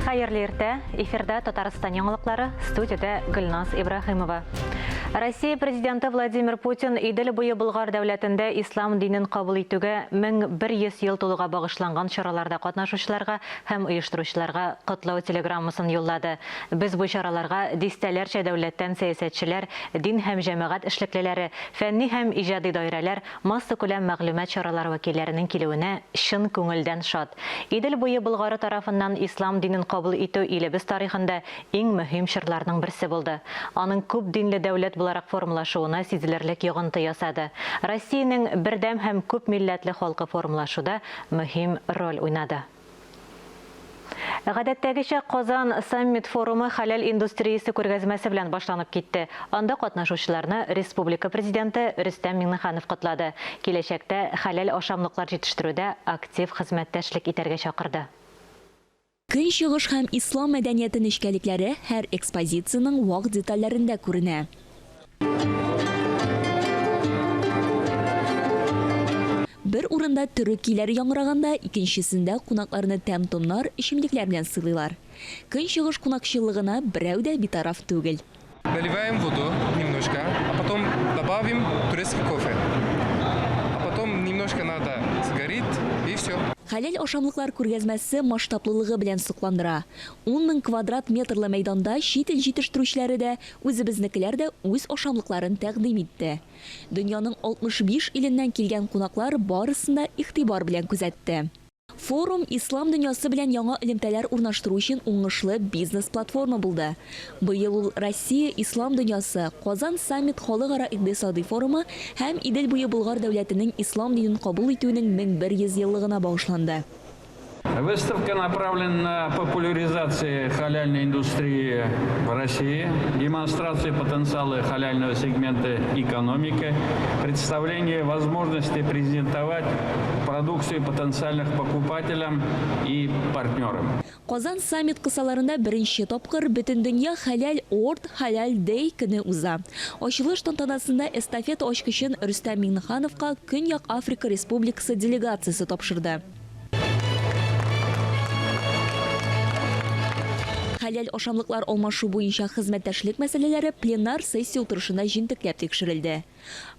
Хәерле иртә. Эфирда Татарстан яңалыклары, студиядә Гөлназ Ибраһимова. Россия президенты Владимир Путин Идел буе Болгар дәүләтендә ислам динен кабул итүгә 1100 ел тулуга багышланган чараларда катнашучыларга һәм оештыручыларга котлау телеграммасын юллады. Без бу чараларга дистәләрчә дәүләттән сәясәтчеләр, дин һәм җәмәгать эшлеклеләре, фәнни һәм иҗади даирәләр, массакүләм мәгълүмат чаралары вәкилләренең килүенә чын күңелдән шат. Идел буе Болгары тарафыннан ислам динен кабул итү илебез тарихында иң мөһим чорларның берсе булды. Аның күп динле дәүләт буларак формалашуына сизелерлек йогынты ясады. Россиянең бердәм һәм күп милләтле халкы формалашуда мөһим роль уйнады. Гадәттәгечә, Казан Саммит форумы хәләл индустриясе күргәзмәсе белән башланып китте. Анда катнашучыларны республика Президенты Рөстәм Миңнеханов котлады, киләчәктә хәләл ашамлыклар җитештерүдә актив хезмәттәшлек итәргә чакырды. Көнчыгыш һәм ислам мәдәнияте нечкәлекләре һәр экспозициянең вак детальләрендә күренә. Бер урында төрек көйләре яңгыраганда, икенчесендә кунакларны тәм-томнар, эчемлекләр белән сыйлыйлар. Көнчыгыш кунакчыллыгына берәү дә битараф түгел. Наливаем воду немножко, а потом добавим турецкий кофе. А потом немножко надо сгорит и все. Хәләл ашамлыклар күргәзмәсе масштаблылыгы белән сокландыра. Ун мең квадрат метрлы мәйданда чит ил җитештерүчеләре дә, үзебезнекеләр дә үз ашамлыкларын тәкъдим итте. Дөньяның 65 иленнән килгән кунаклар барысын да игътибар белән күзәтте. Форум ислам дөньясы белән яңа элемтәләр урнаштыру өчен уңышлы бизнес-платформа булды. Быел ул Россия, ислам дөньясы, Казан Саммит халыкара икътисадый форумы һәм Идел буе Болгар дәүләтенең ислам динен кабул итүенең 1100 еллыгына багышланды. Выставка направлена на популяризацию халяльной индустрии в России, демонстрацию потенциала халяльного сегмента экономики, представление возможности презентовать продукцию потенциальных покупателям и партнерам. Казан Саммит кысаларында беренче тапкыр Бөтендөнья хәләл Орд Халяль Дэй көне уза. Ачылыш тантанасында эстафета ачкычын Рөстәм Миңнехановка Көньяк Африка Республикасы делегациясе тапшырды. Хәләл ашамлыклар алмашу буенча хезмәттәшлек мәсьәләләре пленар сессия утырышында җентекләп тикшерелде.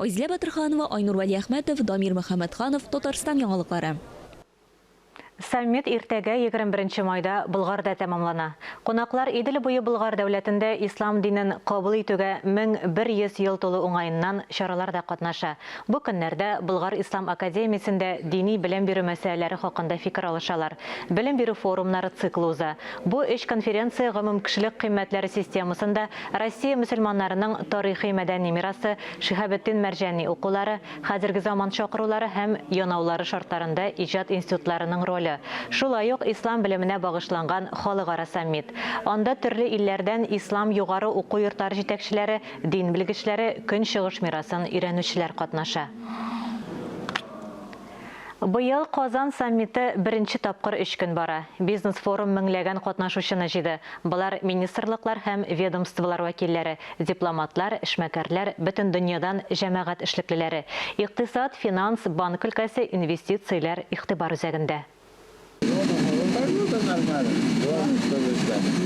Айзилә Батырханова, Айнур Вәлиәхмәтов, Дамир Мөхәммәтханов, Татарстан яңалыклары. Саммит иртәгә, 21 майда, Болгарда тәмамлана. Кунаклар Идел буе Болгар дәүләтендә ислам динен кабул итүгә 1100 ел тулу уңаеннан чараларда катнаша. Бу көннәрдә Болгар ислам академиясендә дини белем бирү мәсьәләләре хакында фикер алышалар. Белем бирү форумнары циклы уза. Бу өч конференция гомумкешелек кыйммәтләре системасында Россия мөселманнарының тарихи-мәдәни мирасы, Шиһабетдин Мәрҗани укулары, Хәзерге заман чакырулары һәм янаулары шартларында иҗат институтларының роле, шулай ук ислам белеменә багышланган халыкара саммит. Анда төрле илләрдән ислам югары уку йортлары җитәкчеләре, дин белгечләре, Көнчыгыш мирасын өйрәнүчеләр катнаша. Быел Казан саммиты беренче тапкыр өч көн бара. Бизнес-форум меңләгән катнашучыны җыйды. Болар, министрлыклар һәм ведомстволар вәкилләре, дипломатлар, эшмәкәрләр, бөтен дөньядан җәмәгать эшлеклеләре. Икътисад, финанс, банк өлкәсе, инвестицияләр игътибар үзәгендә.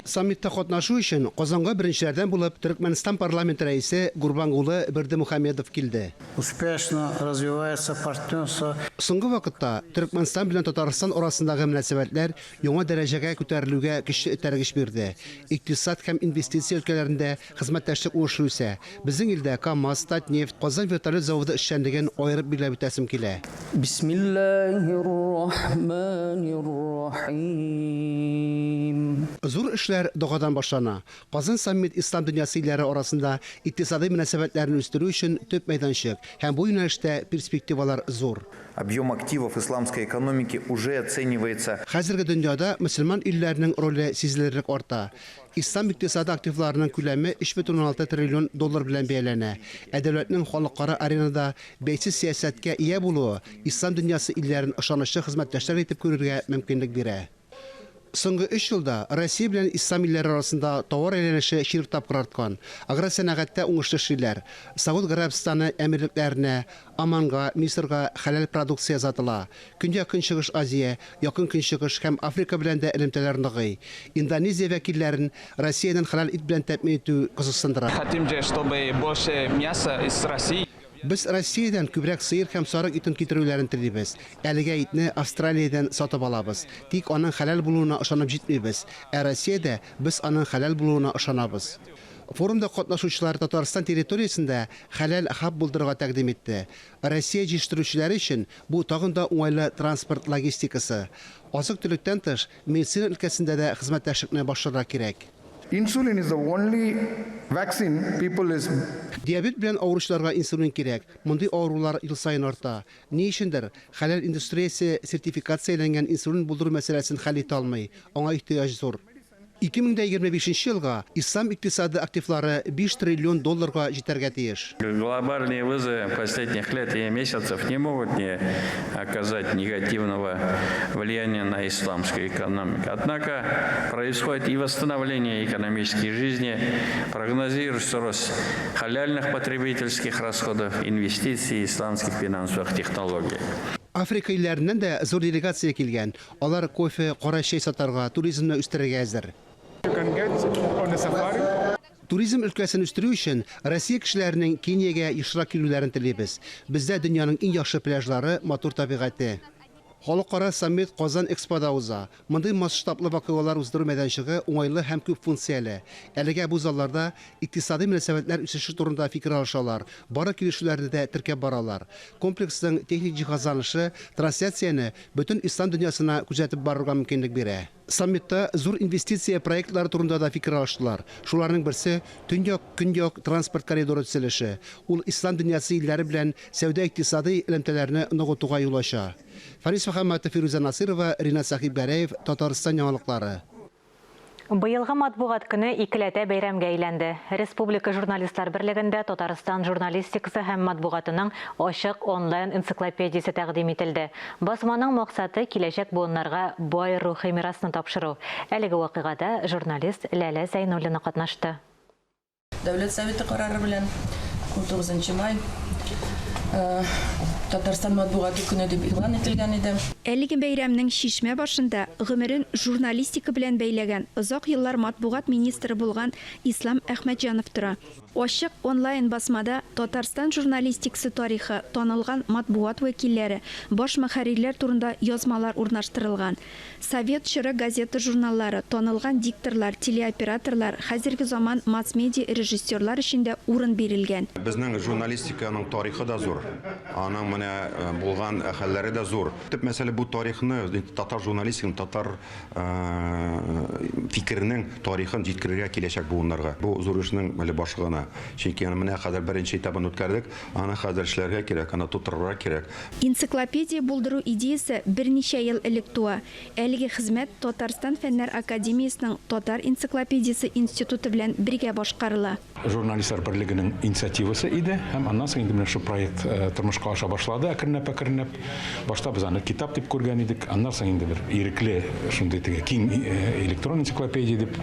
Саммитта катнашу өчен Казанга беренчеләрдән булып Төрекмәнстан парламенты рәисе Гурбангулы Бердымухамедов килде. Успешно развивается партнерство. Соңгы вакытта Төрекмәнстан белән Татарстан арасындагы мөнәсәбәтләр яңа дәрәҗәгә күтәрелүгә көчле этәргеч бирде. Икътисад һәм инвестиция өлкәләрендә хезмәттәшлек уңышлы үсә. Безнең илдә КАМАЗ, Татнефть, Казан вертолет заводы эшчәнлеген аерып билгеләп үтәсем килә. Бисмиллаһир рахманир рахим. Зур эшләр догадан башлана. Казан саммит ислам дөньясы илләре арасында икътисадый мөнәсәбәтләрне үстерү өчен төп мәйданчык һәм бу юнәлештә перспективалар зур. Объем активов исламской экономики уже оценивается. Хәзерге дөньяда мөселман илләренең роле сизелерлек арта. Ислам икътисады активларының күләме 3,6 триллион доллар белән бәяләнә, ә дәүләтнең халыкара аренада бәйсез сәясәткә ия булуы ислам дөньясы илләрен ышанычлы хезмәттәшләр итеп күрергә мөмкинлек бирә. Соңгы өч елда Россия белән ислам илләре арасында товар әйләнеше чирек тапкыр арткан. Агросәнәгатьтә уңышлы эшлиләр. Сауд Гарәбстаны Әмирлекләренә, Оманга, Мисырга хәләл продукция озатыла. Көньяк-Көнчыгыш Азия, Якын Көнчыгыш һәм Африка белән дә элемтәләр ныгый. Индонезия вәкилләрен Россиядән хәләл ит белән тәэмин итү кызыксындыра. Хотим же, чтобы больше мяса из России. Без Россиядән күбрәк сыер һәм сарык итен китерүләрен телибез. Әлегә итне Австралиядән сатып алабыз. Тик аның хәләл булуына ышанып җитмибез. Ә Россиядә без аның хәләл булуына ышанабыз. Форумда катнашучылар Татарстан территориясендә хәләл хаб булдырырга тәкъдим итте. Россия җитештерүчеләре өчен бу тагын да уңайлы транспорт логистикасы. Азык-төлектән тыш, медицина өлкәсендә дә хезмәттәшлекне башларга кирәк. Insulin is the only vaccine people is. Диабет белән авыручыларга инсулин кирәк. Мондый авырулар ел саен арта. Ни өчендер, хәләл индустриясе сертификацияләнгән инсулин булдыру мәсьәләсен хәл итә алмый. Аңа ихтыяҗ зур. 2025 нче елга ислам икътисады активлары 5 триллион долларга җитәргә тиеш. Глобальные вызовы последних лет и месяцев не могут не оказать негативного влияния на исламскую экономику. Однако происходит и восстановление экономической жизни, прогнозируется рост халяльных потребительских расходов, инвестиций и исламских финансовых технологий. Африка илләреннән дә зур делегация килгән. Алар кофе, кара чәй сатарга, туризмны үстерергә әзер. Туризм өлкәсен үстерү өчен Россия кешеләренең Кениягә ешрак килүләрен телибез. Бездә дөньяның иң яхшы пляжлары, матур табигате. Халыкара саммит Казан Экспода уза. Мондый масштаблы вакыйгалар уздыру мәйданчыгы уңайлы һәм күп функцияле. Әлегә бу залларда икътисадый мөнәсәбәтләр үсеше турында фикер алышалар, бары килешүләрне дә теркәп баралар. Комплексның техник җиһазланышы трансляцияне бөтен ислам дөньясына күзәтеп барырга мөмкинлек бирә. Саммитта зур инвестиция проектлары турында да фикер алыштылар. Шуларның берсе, Төньяк-Көньяк транспорт коридоры төзелеше. Ул ислам дөньясы илләре белән сәүдә-икътисадый элемтәләрне ныгытуга юл ача. Фарис Мөхәммәтов, Фирүзә Насыйрова, Ринат Сәхибгәрәев, Татарстан яңалыклары. Быелгы матбугат көне икеләтә бәйрәмгә әйләнде. Республика журналистлар берлегендә Татарстан журналистикасы һәм матбугатының ачык онлайн энциклопедиясе тәкъдим ителде. Басманың максаты, киләчәк буыннарга бай рухи мирасны тапшыру. Әлеге вакыйгада журналист Ләлә Зәйнуллина катнашты. Дәүләт Советы карары белән 19 май Татарстан матбугаты көне дип игълан ителгән иде. Әлеге бәйрәмнең чишмә башында гомерен журналистика белән бәйләгән, озак еллар матбугат министры булган Ислам Әхмәтҗанов тора. Ачык онлайн басмада Татарстан журналистикасы тарихы, танылган матбугат вәкилләре, баш мөхәррирләр турында язмалар урнаштырылган. Совет чоры газета-журналлары, танылган дикторлар, телеоператорлар, хәзерге заман масс-медиа режиссерлар өчен дә урын бирелгән. Безнең журналистиканың тарихы да зур, аның менә булган хәлләре дә зур. Төп мәсьәлә бу тарихны, татар журналистиканың, татар фикеренең тарихын җиткерергә киләчәк буыннарга. Бу зур эшнең әле башы гына. Чөнки аны менә хәзер беренче этабын үткәрдек, аны хәзер эшләргә кирәк, аны тутырырга кирәк. Энциклопедия булдыру идеясе берничә ел элек туа. Әлеге хезмәт Татарстан Фәннәр академиясенең Татар энциклопедиясе институты белән бергә башкарыла. Журналистлар берлегенең инициативасы иде һәм аннан соң инде менә шул проект тормышка аша башлады әкренләп-әкренләп. Башта без аны китап дип күргән идек, аннан соң инде бер ирекле шундый теге киң электрон энциклопедия дип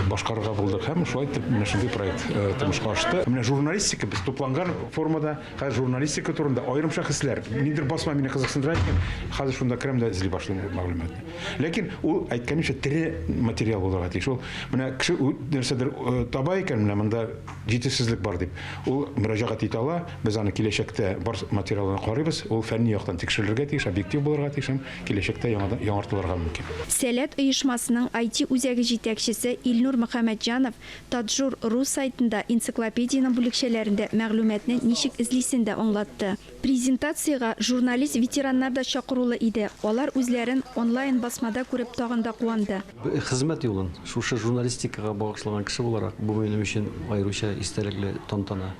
башкарырга булдык һәм шулай итеп менә шундый проект тормышка ашты. Менә журналистика без тупланган формада Хәзер журналистика турында аерым шәхесләр, ниндидер басма мине кызыксындыра икән, хәзер шунда керәм дә эзли башлыйм мәгълүматны. Ләкин ул, әйткәнемчә, тере материал булырга тиеш. Ул менә кеше нәрсәдер э, таба икән, менә монда җитешсезлек бар дип, ул мөрәҗәгать итә ала. Без аны киләчәктә бар материалны карыйбыз. Ул фәнни яктан тикшерелергә тиеш, объектив булырга тиеш һәм киләчәктә яңадан яңартылырга мөмкин. Сәләт оешмасының IT-үзәге җитәкчесе Илнур Мөхәммәтҗанов Таджур ру сайтында энциклопедиянең бүлекчәләрендә мәгълүматны ничек эзлисен дә аңлатты. Презентациягә журналист-ветераннар да чакырулы иде, алар үзләрен онлайн басмада күреп тагын да куанды. Хезмәт юлын шушы журналистикага багышлаган кеше буларак, бу минем өчен аеруча истәлекле тантана.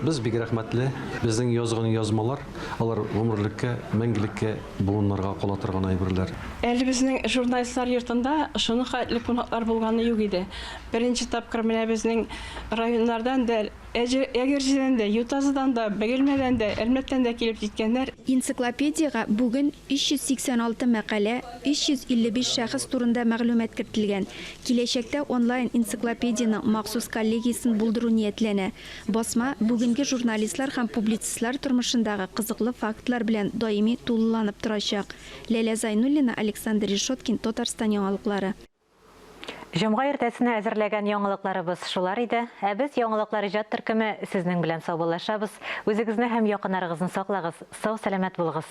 Без бик рәхмәтле. Безнең язган язмалар, алар гомерлеккә, мәңгелеккә буыннарга кала торган әйберләр. Әле безнең Журналистлар йортында шуның хәтле кунаклар булганы юк иде. Беренче тапкыр менә безнең районнардан да Әгерҗедән дә, Ютазыдан да, Бөгелмәдән дә, Әлмәттән дә килеп җиткәннәр. Энциклопедиягә бүген 386 мәкалә, 355 шәхес турында мәгълүмат кертелгән. Киләчәктә онлайн энциклопедиянең махсус коллегиясен булдыру ниятләнә. Басма бүгенге журналистлар һәм публицистлар тормышындагы кызыклы фактлар белән даими тулыланып торачак. Ләлә Зайнуллина, Александр Решеткин, Татарстан яңалыклары. Җомга иртәсенә әзерләгән яңалыкларыбыз шулар иде. Ә без, Яңалыклар иҗат төркеме, сезнең белән саубуллашабыз. Үзегезне һәм якыннарыгызны саклагыз, сау-сәламәт булыгыз!